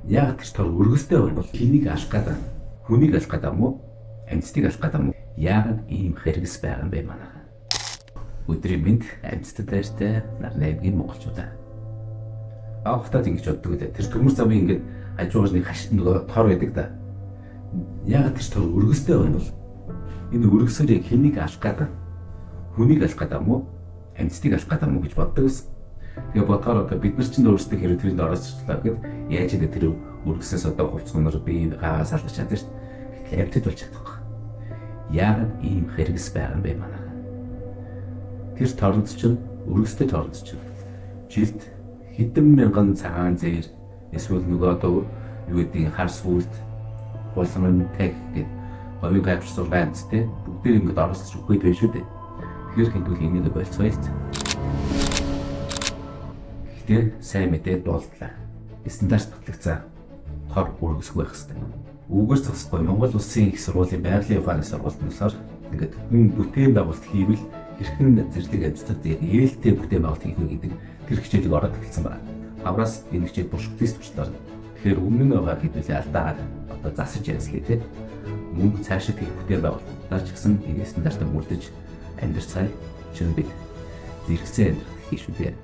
Яг тэр тор өргөстэй байна бол хэнийг алах гээд байна? Хүнийг алах гээд юм уу? Амьтдыг алах гээд юм уу? Яагаад ийм хэрэгс байгаа юм бэ манайхаа? Өдрийн мэнд амьтдад дайртай нар найгийн монголчуудаа. Аавхтаад ингэж боддог лээ. Тэр төмөр замын ингээд хажуугаар нэг хаш нөгөө тор байдаг да. Яг тэр тор өргөстэй байна бол энэ өргөсөөр яг хэнийг алах гээд байна? Хүнийг алах гээд юм уу? Амьтдыг алах гээд юм уу гэж боддог гэсэн. Тэгээ бодохоор одоо бид нар чинь өөрсдөө хэрэг тэрэнд оролцлоо гэд яаж ингэ тэр өргөсөөс одоо хувцгнаар би гаагаас алгаж чадсан шүү дээ. Гэтэл амьтад болж чадахгүй. Яагаад ийм хэрэгс байгаа юм бэ манайхаа? Тэр торонд чинь өргөстэй торонд чинь жилд хэдэн мянган цагаан зээр эсвэл нөгөө одоо юу гэдгийг хар сүулт булган тех гэд говийн 86 амьттай бүгдээр ингэж оролцож өгөх гээд байна шүү дээ. Тэгэхээр хэдүүл энийг болцгоё л. Гэхдээ сайн мэдээ дуулдлаа. Стандарт батлагдсан тор өргөсгүй байх хэрэгтэй. Үүгээр зогсохгүй Монгол Улсын их сургуулийн байгалийн ухааны сургуульд нь болохоор ингээд хүн бүтээн байгуулалт хийвэл хэрхэн зэрлэг амьтдад яг ээлтэй бүтээн байгуулалт хийх вэ гэдэг тэр хичээлийг ороод эхэлсэн байна. Хавраас энэ хичээл туршигдсан туршлаар. Тэгэхээр өмнө нь байгаа хэдүүлээ алдаагаар одоо засаж янзлээ тий. Мөнгө цаашид хийх бүтээн байгуулалтаар ч гэсэн энэ стандартаа мөрдөж амьдарцгаая. Учир нь бид зэрэгцээ амьдрах гэх шүү дээ.